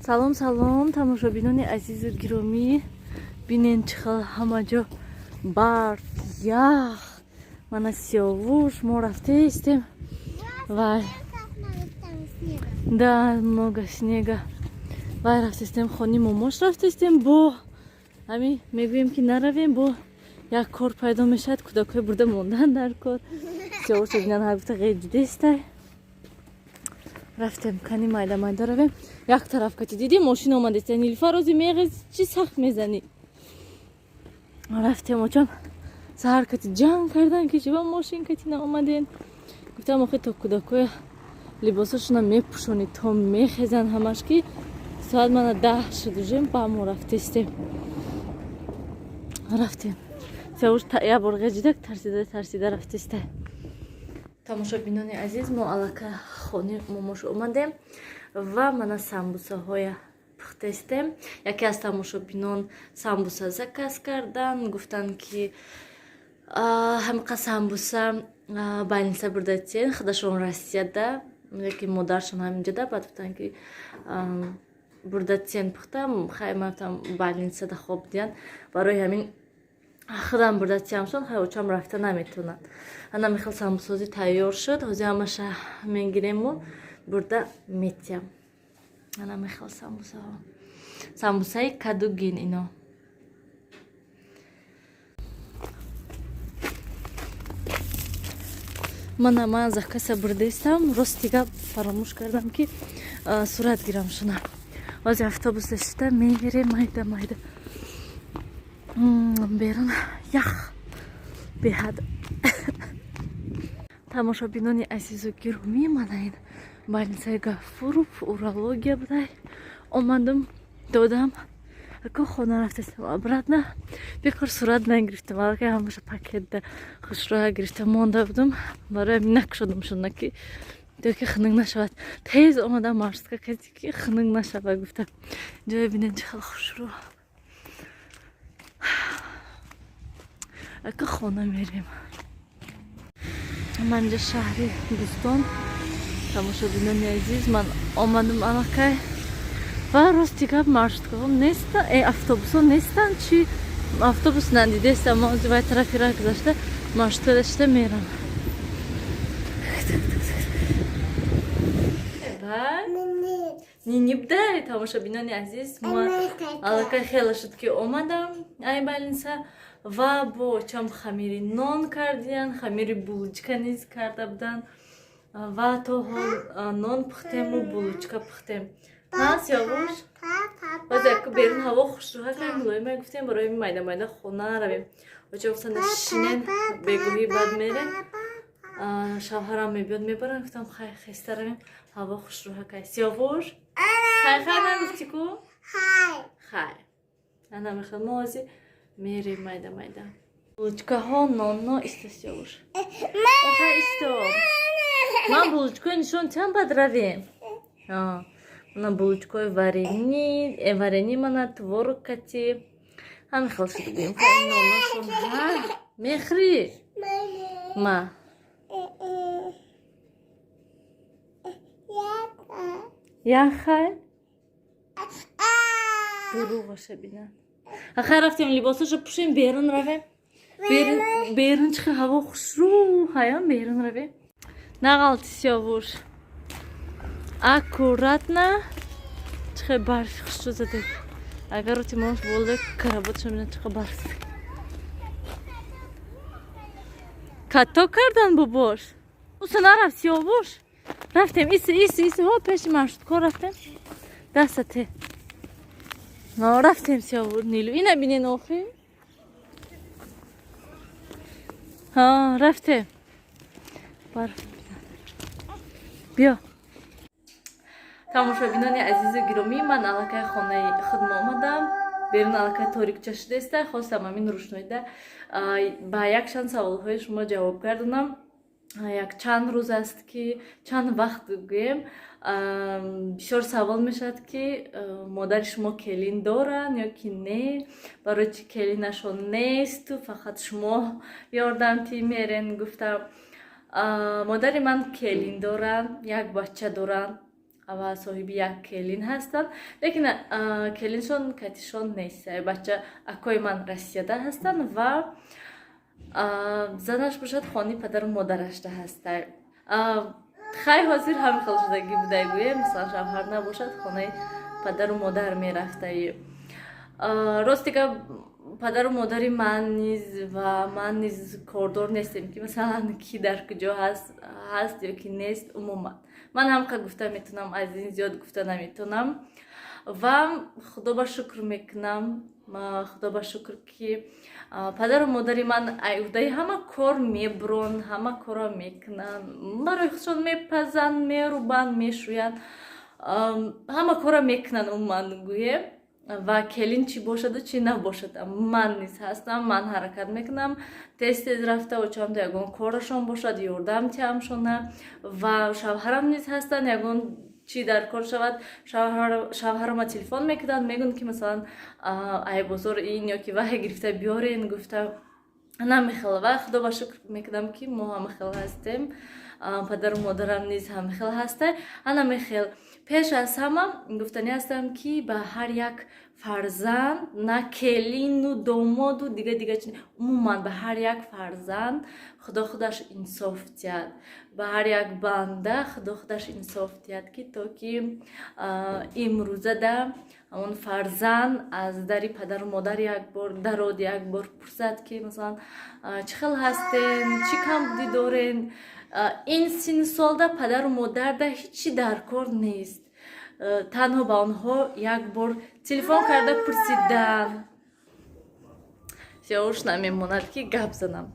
Салом, салом, тамошобинони азизу гиромӣ. Бинен, чӣ хел ҳама ҷо барф, ях. Мана Сиёвуш, мо рафтаистем. Вай, да, много снега. Вай, рафтаистем, хони момош рафтаистем. Бо ҳами мегӯем, ки наравем, бо як кор пайдо мешавад, кӯдакҳои бурда мондан дар кор. Сиёвуш бинан, ҳар гуфта ғейр дидестай. Рафтем, кани майда майда равем. Як тараф кати дидӣ, мошин омадеста. Нилуфар, рози меғез, чӣ сахт мезанӣ? Рафтем, очам саҳар кати ҷанг кардан, ки чиба мошин кати наомаден. Гуфтам, охи, то кӯдакҳоя либосашона мепӯшонӣ, то мехезан ҳамаш, ки соат мана 10 шуд уже, ба мо рафтестем. Рафтем. Сиёвуш як бор ғежидак, тарсида тарсида рафтеста. Тамошобинони азиз, мо аллакай хони момош омадем ва мана самбусаҳоя пухтестем. Яке аз тамошобинон самбуса заказ кардан, гуфтанд, ки ҳамиқа самбуса больница бурдатен. Худашон Россияда, яки модаршон ҳаминҷода. Баъд гуфтанд, ки бурдатен пухта. Хай, ман гуфтам, больницада хоб диҳанд, барои ҳамин худам бурдатиямшон. Хай, очам рафта наметавонад. Ана михел самбусозӣ тайёр шуд. Ҳозир ҳамаша мегирему бурда метиям. Ана михел самбусаҳо, самбусаи кадугин ино. Мана, ман закаса бурдаистам. Рости гап, фаромӯш кардам, ки сурат гирам шуна. Ҳозир автобуса шида мегирем майда майда. Берун ях беҳад. Тамошобинони азизу гиромӣ, мана ин больницаи Гафуров, урология будай. Омадам, додам, ако хона рафтастам обратно. Бекор сурат нагирифтам, аллакай ҳамаша пакетда хушрӯя гирифта монда будам. Барои ҳамин накушодам шуна, ки то ки хунук нашавад. Тез омадам маршрутка кати, ки хунук нашавад, гуфтам. Ҷое бинед, чӣ хел хушрӯ. Ака, хона мерем. Ман инҷа шаҳри Бӯстон. Тамошобинони азиз, ман омадам аллакай ва рости гап, маршруткаҳо нестан, автобусҳо нестанд. Чи автобус надидестам. Мо ҳозир вай тарафи раҳ гузашта, маршрутка шида мерам. Нинибдай. Тамошобинони азиз, ма аллакай хеле шуд, ки омадам ай больница ва бо очам хамири нон кардиян, хамири булочка низ карда буданд ва то ҳол нон пухтему булочка пухтем. На, Сиёвуш, боз яку берун ҳаво хушрӯ кардем, мулоима гуфтем, барои майда майда хона равем. Оча гуфтанд, шинен, бегоҳӣ баъд мерем, шавҳарам мебиёд, мебарам. Гуфтам, хай, хеста равем, ҳаво хушрӯ кай. Сиёвуш, хай, хай нагуфтӣ ку? Хай, ана мехоҳ, мо ҳозир мерем майда майда. Булочкаҳо, нонно иста. Сиёвуш, охай, исто, ман булочкаи нишон тиҳам, баъд равем. Мана булочкаи варени, варени, мана творог кати ҳами хел шуд, гӯем. Нонношон мехӯрӣ? Ма яхай, дурӯғаша бинад. Ахай, рафтем, либосашо пӯшем, берун равем. Берун чӣ хел ҳаво хушрӯ ҳаям, берун равем. Нағалти, Сиёвуш, аккуратно. Чӣ хел барфи хушрӯ задед. Агар рути мош болда каработша бинад, чӣ хел барф като кардан. Бобош уса нарафт. Сиёвуш, рафтем. Иси, иси, иси, ҳо, пеши маршруткор рафтем. Дастате рафтем. Сиёвуш, Нилу, ина бинен, охи. Ҳа, рафтем. Барф биё. Тамошобинони азизу гиромӣ, ман аллакай хонаи худма омадам. Берун аллакай торикча шудеста. Хостам ҳамин рӯшноида ба якчанд саволҳои шумо ҷавоб гардонам. Як чанд рӯз аст, ки чанд вақт гӯем, бисёр савол мешавад, ки модари шумо келин доранд ё ки не, барои чӣ келинашон несту фақат шумо ёрдамтӣ мерен, гуфтам. Модари ман келин доранд, як бача доранд. Ва соҳиби як келин ҳастанд, лекин келиншон катишон нест. Бача акои ман Россияда ҳастанд ва занаш бошад, хони падару модарашда ҳаста. Хай, ҳозир ҳамин хел шудагӣ будай, гӯем, мисалан, шавҳар набошад, хонаи падару модар мерафтаи. Рости гап, падару модари ман низ ва ман низ кордор нестем, ки масалан, ки дар куҷо ҳаст ё ки нест. Умуман, ман ҳамқа гуфта метавонам, аз ин зиёд гуфта наметавонам. Ва Худо ба шукр мекунам, Худо ба шукр, ки падару модари ман уҳдаи ҳама кор мебурон, ҳама корро мекунанд, барои худшон мепазанд, мерубанд, мешӯянд, ҳама корро мекунанд, умуман гӯем. Ва келин чӣ бошаду чӣ набошад, ман низ ҳастам, ман ҳаракат мекунам тез тез рафта очамда ягон корашон бошад, ёрдам тиҳамшона. Ва шавҳарам низ ҳастанд, ягон чӣ дар кор шавад, шавҳарама телефон мекунанд, мегӯянд, ки масалан, ай бозор ин ё ки ваҳе гирифта биёрен гуфта намехел. Ва Худо ба шукр мекунам, ки мо ҳамахел ҳастем, падару модарам низ ҳамахел ҳаста. Анамехел, пеш аз ҳама гуфтанӣ ҳастам, ки ба ҳар як фарзанд, на келину домоду дига дига, умуман ба ҳар як фарзанд Худо худаш инсоф диҳад, ба ҳар як банда Худо худаш инсоф диҳад, ки то ки имрӯзада ҳамон фарзанд аз дари падару модар як бор дарод, як бор пурсад, ки масалан, чӣ хел ҳастен, чӣ камбудӣ дорен. Ин синну солда падару модарда ҳечи дар кор нест, танҳо ба онҳо як бор телефон карда пурсидан. Сиёвуш намемонад, ки гап занам.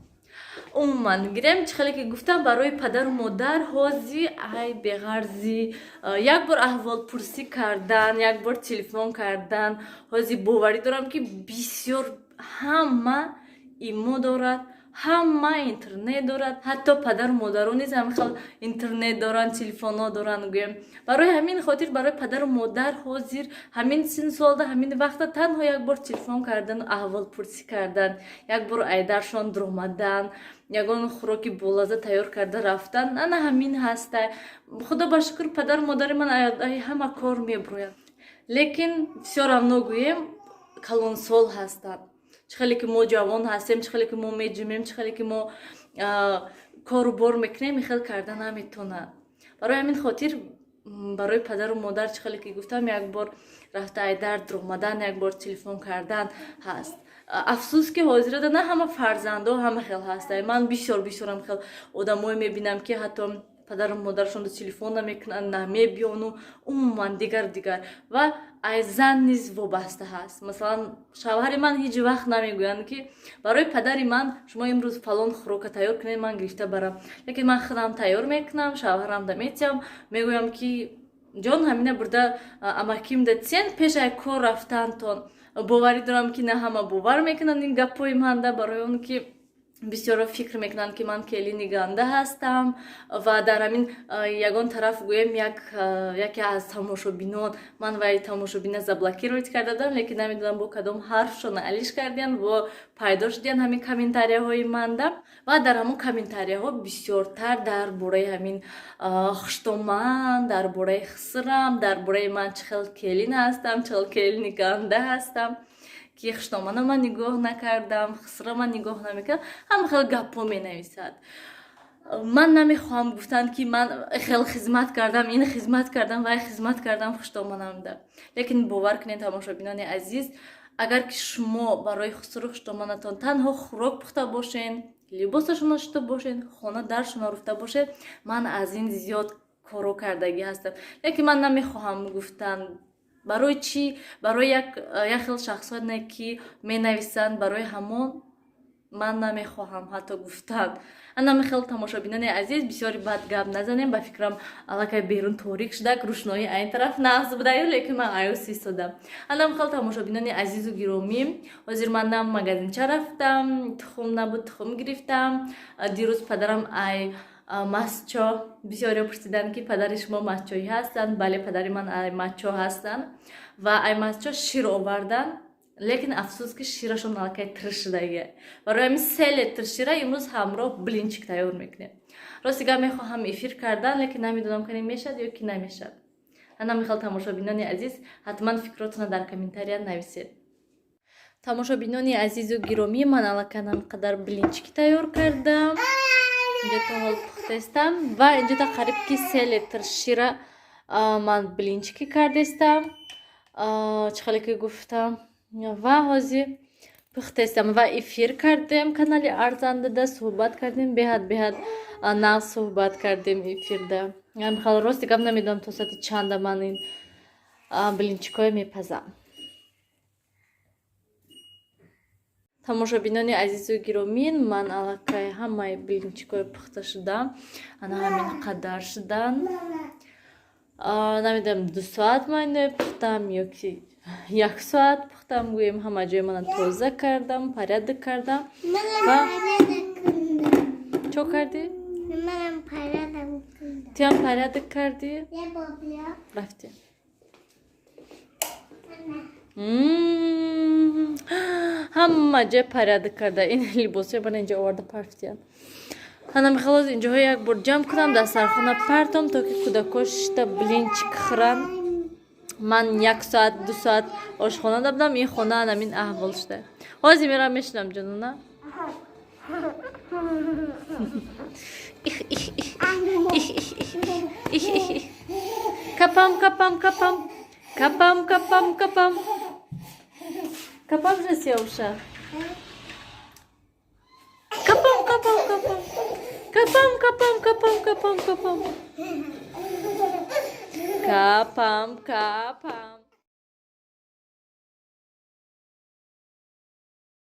Умуман гирем, чӣ хеле ки гуфтам, барои падару модар ҳози ай беғарзӣ як бор аҳволпурсӣ кардан, як бор телефон кардан. Ҳози боварӣ дорам, ки бисёр ҳама имо дорад, ҳама интернет дорад, ҳатто падару модарон низ ҳамин хел интернет доранд, телефонҳо доранд, гӯем. Барои ҳамин хотир барои падару модар ҳозир ҳамин синну солда, ҳамин вақта танҳо як бор телефон кардану аҳволпурсӣ кардан, як бор айдаршон дуромадан, ягон хӯроки болазза тайёр карда рафтан, ана ҳамин ҳаста. Худо ба шукр, падару модари ман ҳама кор мебурояд, лекин всё равно, гӯем, калонсол ҳастанд. Чӣ хеле ки мо ҷавон ҳастем, чӣ хеле ки мо меҷумем, чӣ хеле ки мо кору бор мекунем, ин хел карда наметавонад. Барои ҳамин хотир барои падару модар, чӣ хеле ки гуфтам, як бор рафта айдар дуромадан, як бор телефон кардан ҳаст. Афсӯс, ки ҳозирада на ҳама фарзандо ҳама хел ҳастанд. Ман бисёр бисёрам хел одамое мебинам, ки ҳатто падару модарашонро телефон намекунанд, намебиёну умуман дигар дигар. Ва ай зан низ вобаста ҳаст. Масалан, шавҳари ман ҳеҷ вақт намегӯянд, ки барои падари ман шумо имрӯз фалон хӯрока тайёр кунед, ман гирифта барам. Лекин ман худам тайёр мекунам, шавҳарам да метиҳам, мегӯям, ки ҷон, ҳамина бурда амакимда тиен пеш ай кор рафтантон. Боварӣ дорам, ки на ҳама бовар мекунанд ин гапҳои манда, барои он ки бисёро фикр мекунанд, ки ман келини ганда ҳастам. Ва дар ҳамин ягон тараф, гӯем, яке аз тамошобинон, ман вай тамошобина заблокировать карда будам, лекин намедонам, бо кадом ҳарфшона алиш кардиян, бо пайдо шудиян ҳамин комментарияҳои манда. Ва дар ҳамон комментарияҳо бисёртар дар бораи ҳамин хуштоман, дар бораи хисрам, дар бораи ман чӣ хел келин ҳастам, чӣ хел келини ганда ҳастам, ки хуштомана ман нигоҳ накардам, хисра ман нигоҳ намекардам, ҳама хел гапҳо менависад. Ман намехоҳам гуфтан, ки ман хел хизмат кардам, ин хизмат кардам, вай хизмат кардам хуштоманамда. Лекин бовар кунед, тамошобинони азиз, агар ки шумо барои хусру хуштоманатон танҳо хӯрок пухта бошен, либосашонро шуста бошед, хона даршонро руфта бошед, ман аз ин зиёд коро кардагӣ ҳастам. Лекин ман намехоҳам гуфтан. Барои чӣ? Барои як хел шахсоне, ки менависанд, барои ҳамон ман намехоҳам ҳатто гуфтан. Анами хел, тамошобинони азиз, бисёри бад гап назанем. Ба фикрам, аллакай берун торик шудак, рӯшноӣ айн тараф нағз будаю, лекин ман аюс истодам. Анам хел, тамошобинони азизу гиромӣ, ҳозир ман на магазинча рафтам, тухм набуд, тухм гирифтам. Дирӯз падарам ай Масчо, бисёриё пурсиданд, ки падари шумо масчоӣ ҳастанд. Бале, падари ман ай Мачо ҳастанд ва ай Масчо шир оварданд, лекин афсӯс, ки ширашон аллакай тир шудагия. Барои ҳамин 3 литр шира имрӯз ҳамроҳ блинчик тайёр мекунем. Рости гап, мехоҳам эфир кардан, лекин намедонам, кане мешад ё ки намешад. Ана михел, тамошобинони азиз, ҳатман фикротона дар комментария нависед. Тамошобинони азизу гиромӣ, ман аллакай қадар блинчики тайёр кардам, инҷо то ҳол пухтаистам ва инҷо та қариб ки 3 литр шира ман блинчики кардестам, чӣ хеле ки гуфтам, ва ҳозир пухтаистам. Ва эфир кардем, канали Арзандада суҳбат кардем, беҳад беҳад нағз суҳбат кардем эфирда. Хел рости гап, намедонам, то соати чанда ман ин блинчикҳое мепазам. Тамошобинони азизу гиромӣ, ман аллакай ҳамаи блинчикҳои пухта шудам, ана ҳамин қадар шудан. Намедонам, 2 соат ман иное пухтам ё ки як соат пухтам, гӯем. Ҳама ҷои мана тоза кардам, порядок кардам. Ва чо кардӣ? Тиам порядок кардӣ? Рафтем. Ҳама ҷой порядок карда, ин либосҳои мана инҷо оварда партиян. Ана мехоҳам инҷоҳо як бор ҷамъ кунам, дастархона партом, то ки кӯдакҳо шишта блинчик хӯранд. Ман як соат, 2 соат ошхона будам, ин хона анамин аҳвол шуда. Ҳозир мерам, мешинам, ҷонона. Капам, капам, капам, капам, капам, капам, капам же сеуша. Капам, капам, капам, капам, капам, капам, капам, капам, капам, капам.